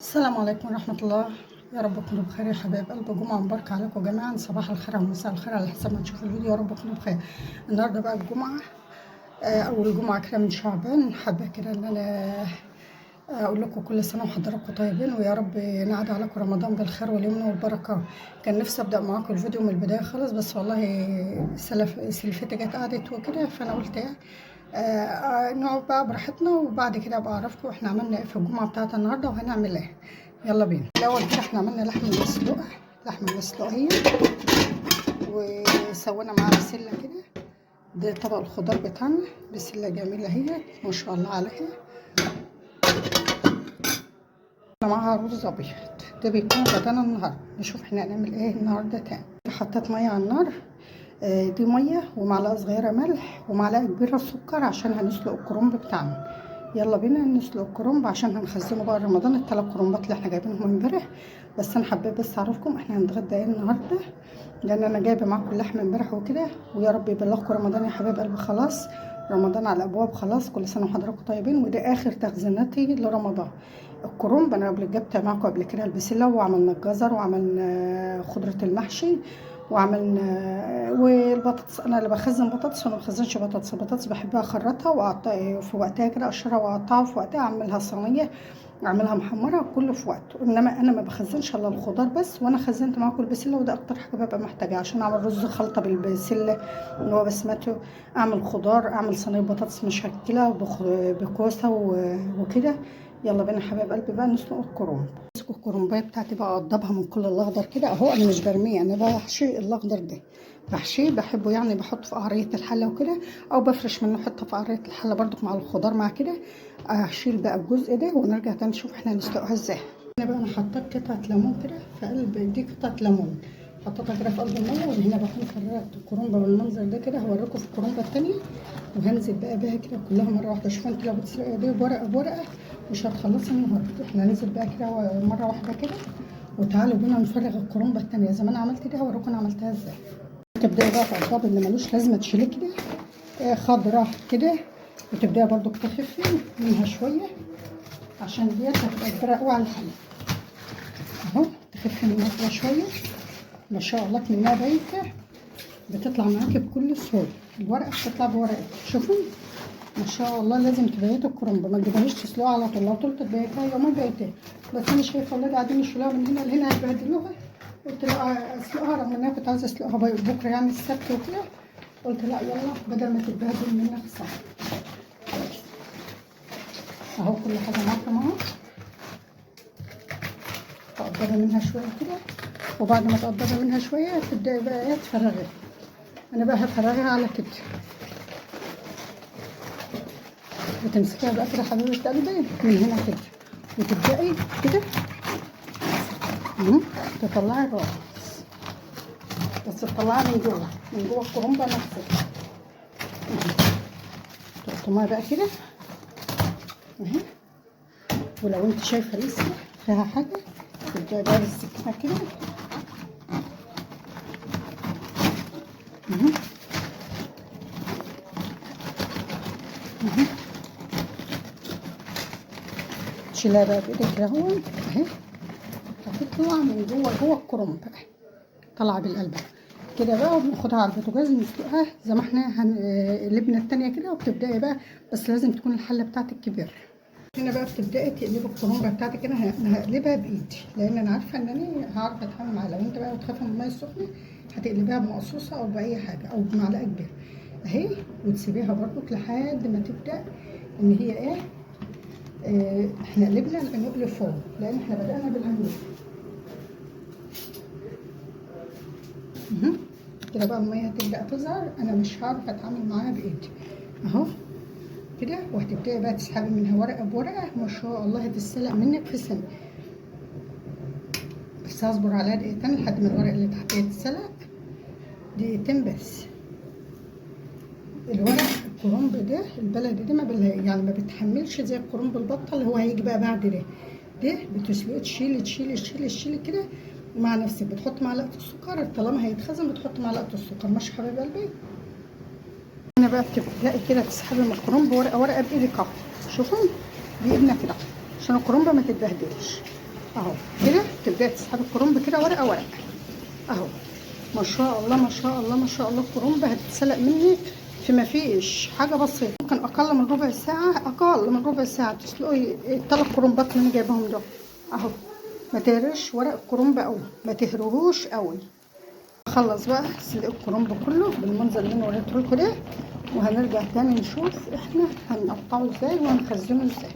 السلام عليكم ورحمة الله. يا رب تكونوا بخير يا حبايب قلب. جمعة مباركة عليكم جميعا، صباح الخير أو مساء الخير على حسب ما تشوفوا الفيديو. يا رب تكونوا بخير. النهارده بقى الجمعة، أول جمعة كده من شعبان. حابة كده إن أنا أقول لكم كل سنة وحضراتكم طيبين، ويا رب نعد عليكم رمضان بالخير واليمن والبركة. كان نفسي أبدأ معاكم الفيديو من البداية خالص، بس والله سلفتي جت قعدت وكده، فأنا قلت إيه نقعد بقى براحتنا، وبعد كده ابقى اعرفكم احنا عملنا ايه في الجمعة بتاعت النهارده وهنعمل ايه. يلا بينا. الاول كده احنا عملنا لحمه مسلوقة، لحمه مسلوقيه، وسوينا معاها بسلة كده. ده طبق الخضار بتاعنا، بسلة جميلة اهي ما شاء الله عليها، معاها رز ابيض. ده بيكون غدانا النهارده. نشوف احنا هنعمل ايه النهارده تاني. حطيت مية على النار، دي مية ومعلقة صغيرة ملح ومعلقة كبيرة سكر عشان هنسلق الكرنب بتاعنا. يلا بينا نسلق الكرنب عشان هنخزنه بقى رمضان، الثلاث كرنبات اللي احنا جايبينهم امبارح. بس انا حبيت بس اعرفكم احنا هنتغدى ايه النهارده، لان انا جايبه معاكم اللحمة امبارح وكده. ويا رب يبلغكم رمضان يا حبايب قلبي. خلاص رمضان على الابواب، خلاص كل سنة وحضراتكم طيبين. وده اخر تخزيناتي لرمضان. الكرنب انا قبل جبت معاكم قبل كده البسله، وعملنا الجزر، وعملنا خضرة المحشي، وعملنا والبطاطس. انا اللي بخزن بطاطس وما بخزنش بطاطس. البطاطس بحبها اخرطها واقطع في وقتها كده، اقشرها واقطعها في وقتها، اعملها صينية، اعملها محمرة، كله في وقته. انما انا ما بخزنش الا الخضار بس. وانا خزنت معاكم البسله، وده اكتر حاجة ببقى محتاجاها عشان اعمل رز خلطه بالبسله اللي هو بسمته، اعمل خضار، اعمل صينية بطاطس مشكلة بكوسه وكده. يلا بينا حبايب قلبي بقى نسلق الكرنب. امسك الكرنبايه بتاعتي بقى، اقضبها من كل الاخضر كده اهو. انا مش برميه، انا بحشي الاخضر ده، بحشيه بحبه يعني، بحطه في قعريه الحلة وكده، او بفرش منه حتة في قعريه الحلة برضك مع الخضار مع كده. هشيل بقى الجزء ده ونرجع تاني نشوف احنا هنسلقها ازاي. انا بقى حطيت قطعه ليمون كده في قلب دي، قطعه ليمون حطيتها كده في قلب المية. ومن هنا بكون فرغت الكرنبه بالمنظر ده كده. هوريكم في الكرنبه التانية، وهنزل بقى بيها كده كلها مرة واحدة. شوفوا انت لو بتسلقي دي ورقة بورقه مش هتخلصي النهارده. احنا هننزل بقى كده مرة واحدة كده. وتعالوا بينا نفرغ الكرنبه التانية زي ما انا عملت كده، هوريكم انا عملتها ازاي. تبداي بقى تقطعي اللي ملوش لازمه، تشيليه كده خضرة كده، وتبداي برضو تخفي منها شوية عشان ديت هتبقى كبيرة قوي على الحلة اهو. تخفي منها كده شوية ما شاء الله، منها بايته بتطلع معاكي بكل سهولة. الورقة بتطلع بورقتها، شوفوا ما شاء الله. لازم تبيتوا الكرنب، ما تجيبهاش تسلقوها على طول. لو طولت تبيتها يومين بيتها، بس انا شايفه اولاد قاعدين يشيلوها من هنا لهنا هيبهدلوها. قلت لا اسلقها، رغم ان انا كنت عايزه اسلقها بكره يعني السبت وكده. قلت لا يلا بدل ما تتبهدل منك صح. اهو كل حاجة معاكم اهو. تقدري منها شوية كده، وبعد ما تقدري منها شوية تبداي بقى ايه تفرغيها. انا بقى هفرغها على كده، وتمسكيها بقى كده حبيبه قلبي من هنا كده، وتبداي كده تطلعي الراس، بس تطلعها من جوه، من جوه الكرنبه نفسها. تقطميها بقى كده اهي. ولو انت شايفه لسه فيها حاجة تبداي بقى بالسكينة كده اهي. تشيلها بقى بايدك كده اهو اهي، هتطلع من جوه جوه الكرنب بقى، طالعه بالقلب كده بقى. وبناخدها على البوتاجاز نسلقها زي ما احنا اللبنة التانية كده. وبتبداي بقى، بس لازم تكون الحلة بتاعتك كبيرة. هنا بقى بتبداي تقلبي الكرنبه بتاعتك كده. انا هقلبها بايدي لان انا عارفه ان انا هعرف اتعامل معاها. لو انت بقى بتخافي من المية السخنة هتقلبيها بمقصوصه او باي حاجة او بمعلقه كبيرة اهي، وتسيبيها برضك لحد ما تبدا ان هي ايه. احنا قلبنا العنق لفوق لان احنا بدأنا بالعنق كده. بقى المية هتبدأ تظهر، انا مش هعرف اتعامل معاها بايدي اهو كده. وهتبداي بقى تسحبي منها ورقة بورقه، ما شاء الله هتتسلق منك في سنة. بس هصبر عليها دقيقتين لحد ما الورق اللي تحت يتسلق، دقيقتين بس. الورق الكرنب ده البلدي ده ما يعني ما بتحملش زي الكرنب البطة اللي هو هيجي بقى بعد ده. ده بتسلقيه تشيلي تشيلي تشيلي تشيلي كده مع نفسك. بتحط معلقه السكر طالما هيتخزن، بتحط معلقه السكر. ماشي حبايب قلبي. هنا بقى بتبداي كده تسحبي من الكرنب ورقة ورقة بايدك اهو، شوفوا بايدنا كده عشان الكرنبه ما تتبهدلش. اهو كده تبداي تسحبي الكرنب كده ورقة ورقة اهو. ما شاء الله ما شاء الله ما شاء الله، الكرنب هتتسلق منك في ما فيش حاجة بسيطة، ممكن اقل من ربع ساعة، اقل من ربع ساعة تسلقي الثلاث كرنبات اللي انا جايباهم دول اهو. ما تهرش ورق الكرنب قوي، ما تهرهوش قوي. خلص بقى سلق الكرنب كله بالمنظر اللي انا وريته لكم ده، وهنرجع تاني نشوف احنا هنقطعه ازاي وهنخزنه ازاي.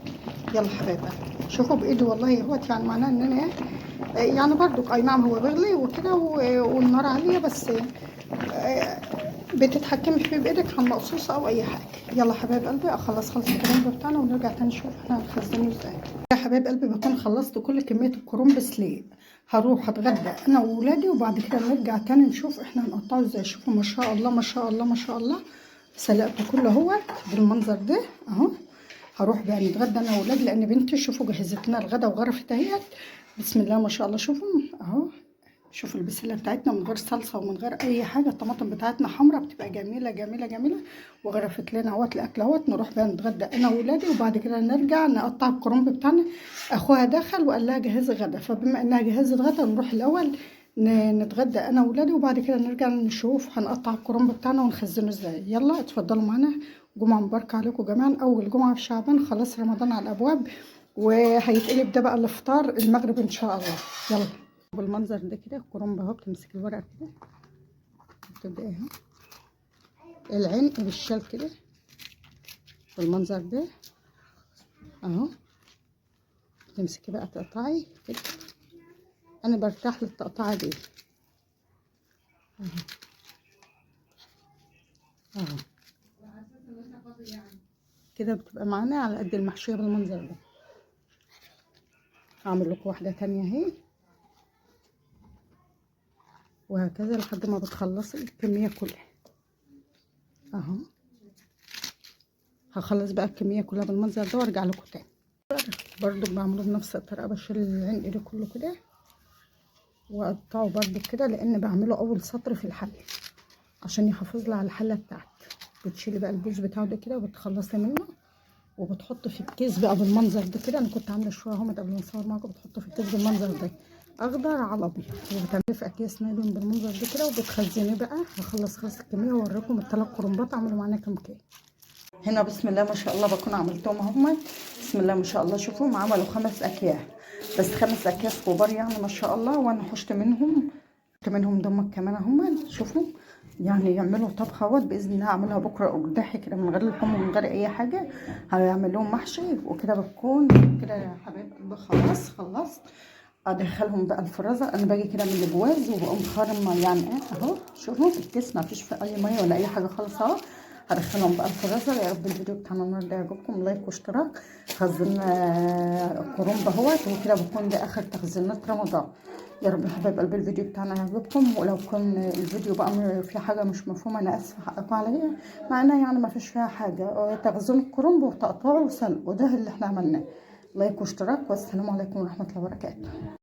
يلا حبايبي شوفوا بايدي والله اهوت، يعني معناه ان انا ايه يعني برضو اي نعم هو بغلي وكده والنار عالية، بس بتتحكمي فيه بايدك على المقصوصه او اي حاجة. يلا حبايب قلبي اخلص خالص الكرنب بتاعنا ونرجع تاني نشوف احنا هنخزنه ازاي. يا حبايب قلبي بكون خلصت كل كمية الكرنب سليق، هروح اتغدى انا وولادي وبعد كده نرجع تاني نشوف احنا هنقطعه ازاي. شوفوا ما شاء الله ما شاء الله ما شاء الله، سلقته كله اهوت بالمنظر ده اهو. هروح بقى نتغدى انا وولادي، لان بنتي شوفوا جهزت لنا الغدا وغرفت اهيت بسم الله ما شاء الله. شوفوا اهو، شوفوا البسله بتاعتنا من غير صلصه ومن غير اي حاجة، الطماطم بتاعتنا حمرا بتبقى جميلة جميلة جميلة، وغرفت لنا اهوت الاكل اهوت. نروح بقى نتغدى انا وولادي وبعد كده نرجع نقطع الكرنب بتاعنا. اخوها دخل وقال لها جهزي غدا، فبما انها جهزت غدا نروح الاول نتغدى انا وولادي وبعد كده نرجع نشوف هنقطع الكرنب بتاعنا ونخزنه ازاي. يلا اتفضلوا معانا، جمعه مباركة عليكم جميعا، اول جمعه في شعبان، خلاص رمضان على الابواب، وهيتقلب ده بقى الافطار المغرب ان شاء الله. يلا بالمنظر ده كده الكرنب اهو، بتمسك الورقة كده وتبداي اهو العين بالشال كده بالمنظر ده اهو، تمسكي بقى تقطعي كده. انا برتاح للتقطعه دي اهو اهو كده، بتبقى معانا على قد المحشيه بالمنظر ده. هعمل لكم واحدة تانية اهي، وهكذا لحد ما بتخلصي الكمية كلها اهو. هخلص بقى الكمية كلها بالمنظر ده وارجع لكم تاني. برضو بعمله بنفس الطريقة، بشيل العنق ده كله كده واقطعه برضو كده، لان بعمله اول سطر في الحلة عشان يحافظ لي على الحلة بتاعتي. بتشيلي بقى البوز بتاعه ده كده وبتخلصي منه، وبتحط في الكيس بقى بالمنظر ده كده. انا كنت عامله شوية اهو قبل ما اصور معاكم، بتحطه في الكيس بالمنظر ده اخضر على ابيض، وبتعمليه في اكياس نايلون بالمنظر ده كده وبتخزنيه بقى. هخلص خلاص الكمية واوريكم الثلاث كرنبات عملوا معانا كام كيلو. هنا بسم الله ما شاء الله بكون عملتهم اهم بسم الله ما شاء الله. شوفوا عملوا 5 اكياس، بس 5 اكياس كبار يعني ما شاء الله، وانا حشت منهم دمك كمان اهم. شوفوا يعني يعملوا طبخه اهوت باذن الله، اعملها بكره قرداحي كده من غير لحوم ومن غير اي حاجة، هيعمل لهم محشي وكده. بتكون كده يا حبايب قلبي خلاص خلصت. ادخلهم بقى الفرازه. انا باجي كده من الجواز وبقوم خارمه يعني ايه اهو. شوفوا في الكيس ما فيش في اي مية ولا اي حاجة خالص اهو. هدخلهم بقى الفرازه. يا رب الفيديو بتاعنا النهارده يعجبكم، like واشتراك. خزنا الكرنب اهوت وكده، بكون ده اخر تخزينات رمضان. يا رب حبايب قلبي الفيديو بتاعنا يعجبكم، ولو كان الفيديو بقى في حاجة مش مفهومه انا اسفه، حقكم عليا، مع انها يعني ما فيش فيها حاجة. تخزين الكرنب وتقطعه وسلق، وده اللي احنا عملناه. like واشتراك، والسلام عليكم ورحمة الله وبركاته.